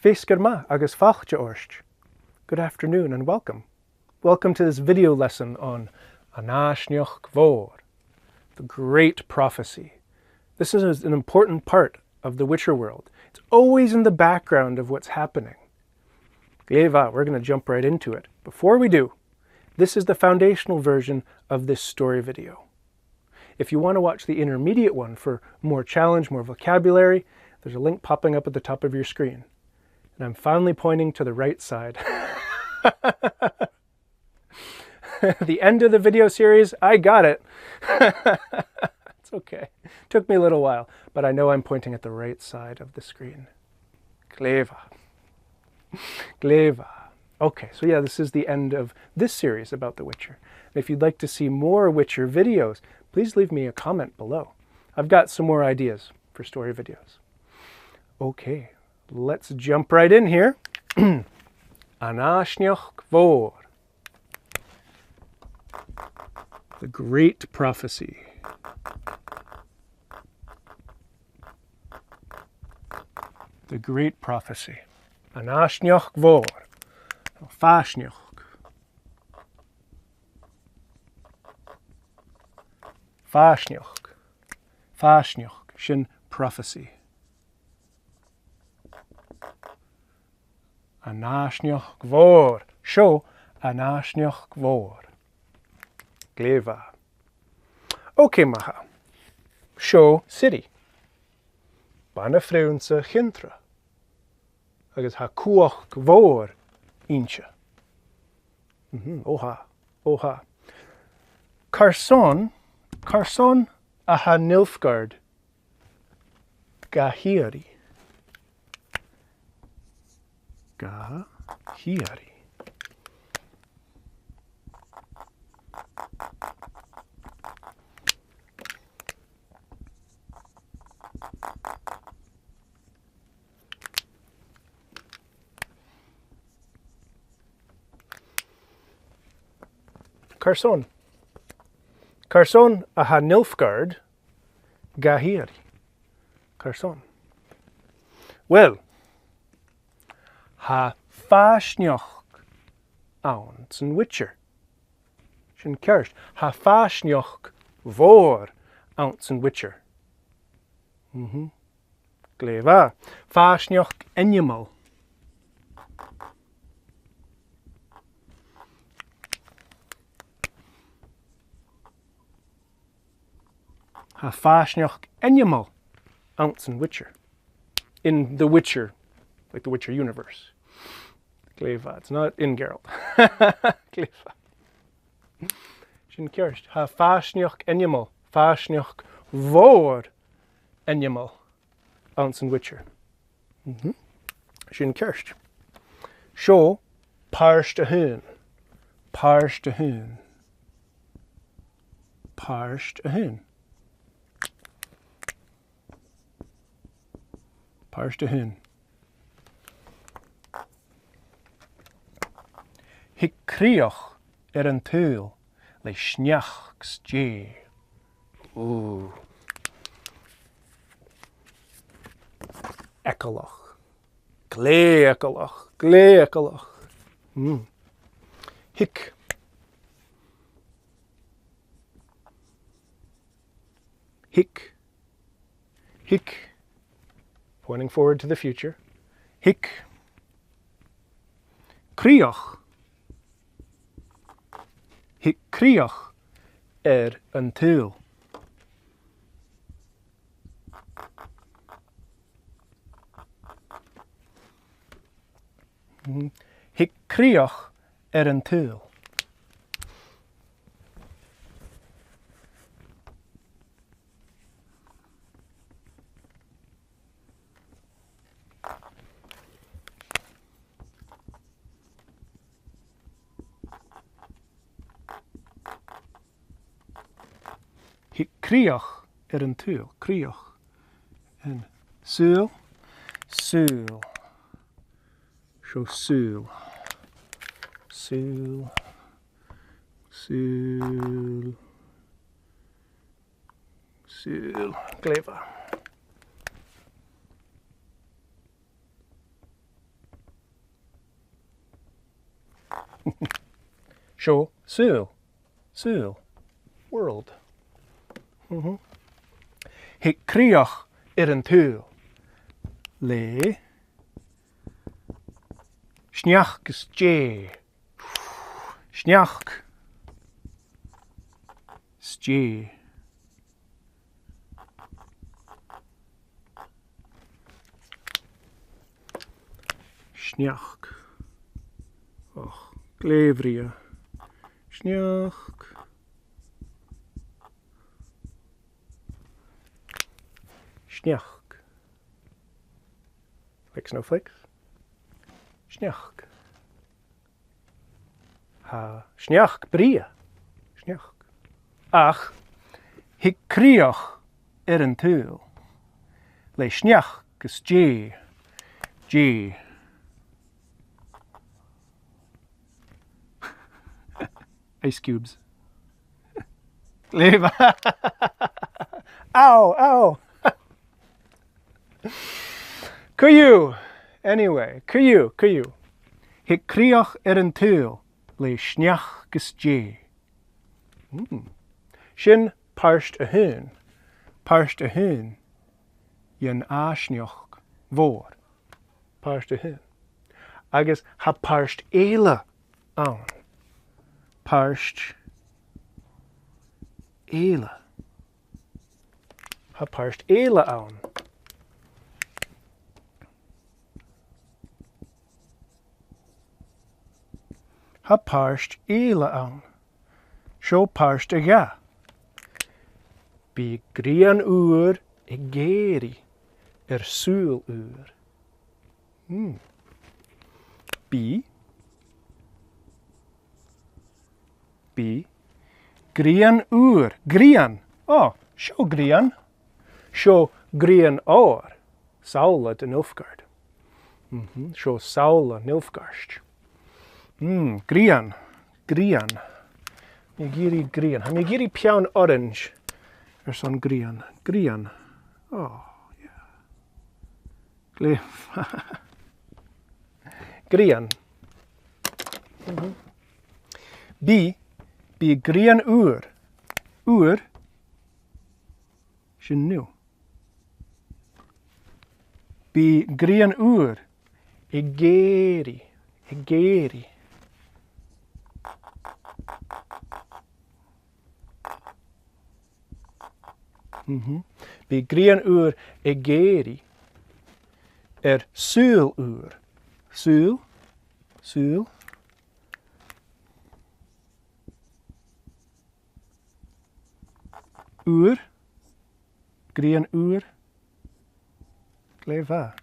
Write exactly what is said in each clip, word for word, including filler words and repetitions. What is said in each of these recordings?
Feasgar math agus fàilte ort. Good afternoon and welcome. Welcome to this video lesson on An Fhàisneachd Mhòr, the Great Prophecy. This is an important part of the Witcher world. It's always in the background of what's happening. Glè mhath, we're gonna jump right into it. Before we do, this is the foundational version of this story video. If you want to watch the intermediate one for more challenge, more vocabulary, there's a link popping up at the top of your screen. And I'm finally pointing to the right side. The end of the video series, I got it. It's okay. Took me a little while, but I know I'm pointing at the right side of the screen. Glè mhath. Glè mhath. Okay, so yeah, this is the end of this series about The Witcher. And if you'd like to see more Witcher videos, please leave me a comment below. I've got some more ideas for story videos. Okay, let's jump right in here. An Fhàisneachd Mhòr. The Great Prophecy. The Great Prophecy. An Fhàisneachd Mhòr. Fàisneachd. Fàisneachd. Fàisneachd. Sin prophecy. An Fhàisneachd Mhòr. Seo An Fhàisneachd Mhòr. Glè mhath. Okay, ma-thà. Seo Ciri. Bana-phrionnsa Chintra. Agus tha cumhachd mhòr innte. Mhm, o tha, o tha. Carson, carson a tha Nilfgaard ga h-iarraidh. Ga h-iarraidh. Carson. Carson a tha Nilfgaard ga h-iarraidh. Carson. Well, tha fàisneachd anns an Witcher. Sin ceart. Tha fàisneachd mhòr anns an Witcher. Mhm. Glè mhath. Fàisneachd ainmeil. Tha fàisneachd ainmeil anns an Witcher. In The Witcher, like the Witcher universe. Glè mhath. It's not in Geralt. Glè mhath. Sin ceart. Tha fàisneachd ainmeil, fàisneachd mhòr ainmeil anns an Witcher. Mhm. Sin ceart. Seo pàirt a h-aon. Pàirt a h-aon. Pàirt a h-aon. Pàirt a h-aon. Thig crìoch air an t-saoghal le sneachd 's deigh. Ù. Eagalach. Glè eagalach. Glè eagalach. Mm. Thig. Thig. Thig. Pointing forward to the future. Thig. Crìoch. Thig crìoch air an t-saoghal. Mhm. Thig crìoch air an t-saoghal. Thig crìoch air an t-saoghal, crìoch. An saoghal, saoghal. Seo saoghal. Saoghal. Saoghal. Saoghal. Glè mhath. Seo saoghal. Saoghal. World. Mhm. Thig crìoch air an t-saoghal le sneachd is deigh. Sneachd is deigh. Sneachd. Och, glè bhrèagha. Sneachd. Sneachd. Like snowflakes. Sneachd. Tha sneachd brèagha. Sneachd. Ach thig crìoch air an t-saoghal le sneachd is deigh. Deigh. Ice cubes. Glè mhath. Ow, ow. Co-dhiù. Anyway, co-dhiù, co-dhiù. Thig crìoch air an t-saoghal le sneachd is deigh. Mm. Sin pàirt a h-aon. Pàirt a h-aon dhen fhàisneachd mhòr. Pàirt a h-aon. Agus tha pàirt eile ann. Pàirt eile. Tha pàirt eile ann. Tha pàirt eile ann. Seo pàirt a dhà. Bidh grian ùr ag èirigh air saoghal ùr. Hmm. Bidh. Bidh. Grian ùr. Grian. Ò, seo grian. Seo grian òir. Samhla de Nilfgaard. Mhm, seo samhla Nilfgaard. Mm, grian. Grian. Tha mi ag iarraidh grian. Tha mi ag iarraidh peann orains airson grian. Grian. Ò, yeah. Glè. Grian. Mhm. Bidh, bidh grian ùr. Ùr. Sin new. Bidh grian ùr ag èirigh, ag èirigh. Mhm. Bidh grian ùr ag èirigh air saoghal ùr. Saoghal, saoghal. Ùr, grian ùr. Glè mhath.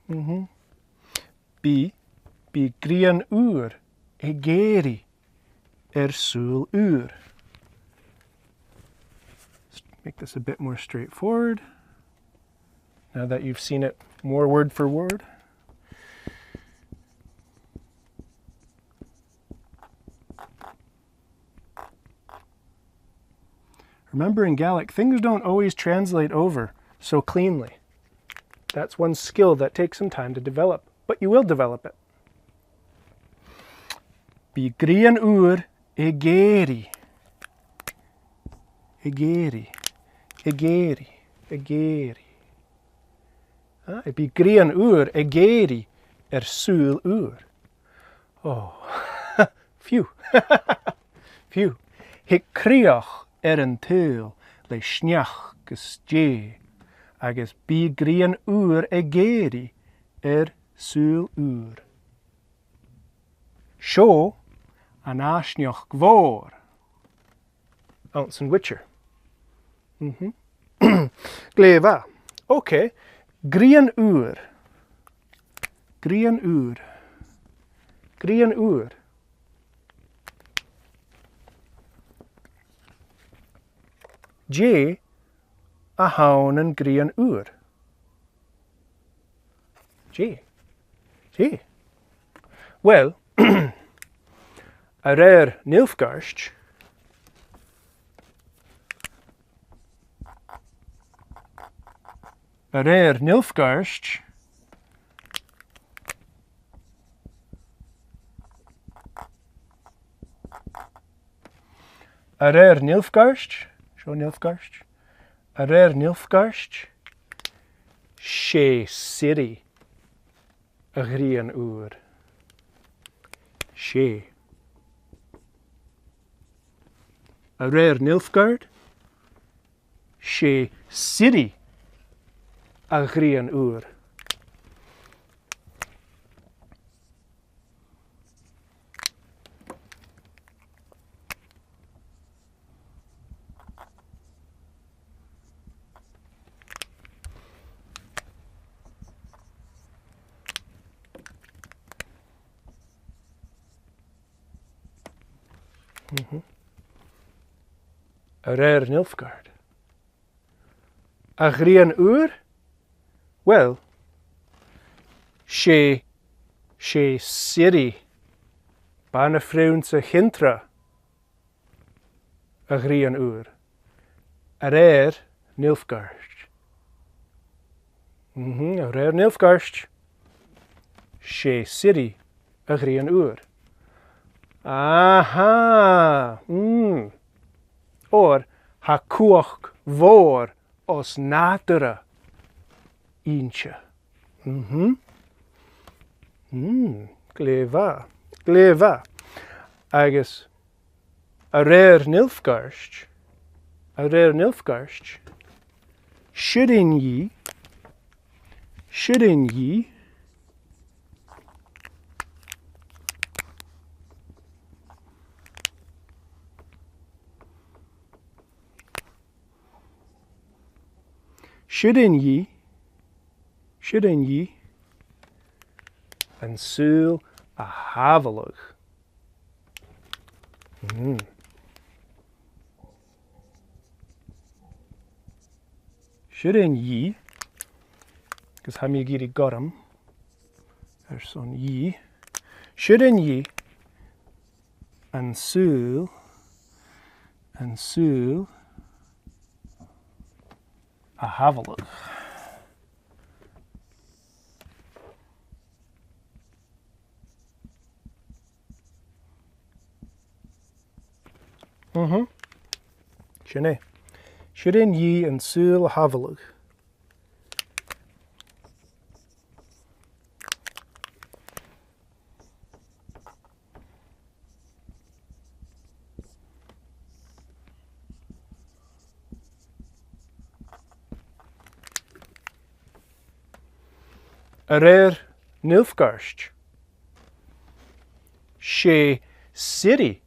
Mhm. Bidh, bidh grian ùr ag èirigh air saoghal ùr. Let's make this a bit more straightforward. Now that you've seen it more word for word. Remember, in Gaelic, things don't always translate over so cleanly. That's one skill that takes some time to develop, but you will develop it. Bidh grian ùr ag èirigh. Ag èirigh. Ag èirigh. Ag èirigh. Ah, bidh grian ùr ag èirigh air saoghal ùr. Oh. Phew. Phew. Thig crìoch air an t-saoghal le sneachd is deigh, agus bidh grian ùr ag èirigh air saoghal ùr. Seo an fhàisneachd mhòr. Anns an Witcher. Mhm. Glè mhath. Ok. Grian ùr. Grian ùr. Grian ùr. Dè a th' ann an grian ùr? Dè? Dè? Well, a rèir Nilfgaard, a rèir Nilfgaard, A rèir Nilfgaard, seo Nilfgaard, a rèir Nilfgaard, 's e Ciri a' ghrian ùr. 'S e. A rèir Nilfgaard, 's e Ciri a' ghrian ùr. Mhm. A rèir Nilfgaard. A' ghrian ùr? Uill, 's e, 's e Ciri, bana-phrionnsa Chintra, a' ghrian ùr. A rèir Nilfgaard. Mhm, a rèir Nilfgaard. 'S e Ciri a' ghrian ùr. Aha! Mm. Oir tha cumhachd mhòr os nàdarra innte. Mhm. Mm, glè mhath, glè mhath. Agus a rèir Nilfgaard, a rèir Nilfgaard, sireadh i, sireadh i, sireadh i, sireadh i an saoghal a shàbhaladh. Mm. Sireadh i, agus tha mi ag iarraidh gorm airson i. Sireadh i an saoghal, an saoghal a shàbhaladh. Mhm. Sin e. Sireadh i an saoghal a shàbhaladh. A rèir Nilfgaard, 's e Ciri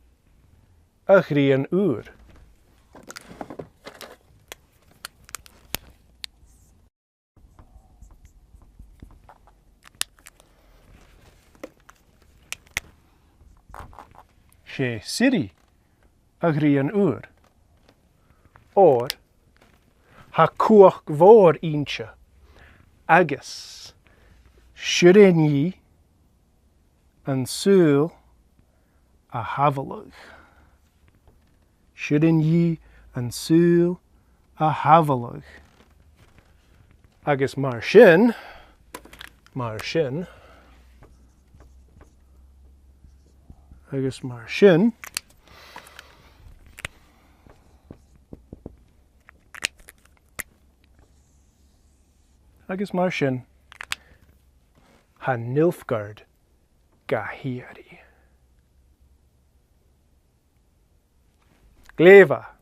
a' ghrian ùr. 'S e Ciri a' ghrian ùr. Oir tha cumhachd mhòr innte agus sireadh i an saoghal a shàbhaladh. Sireadh i an saoghal a shàbhaladh. Agus mar sin, mar sin, agus mar sin, agus mar sin, tha Nilfgaard ga h-iarraidh. Glè mhath,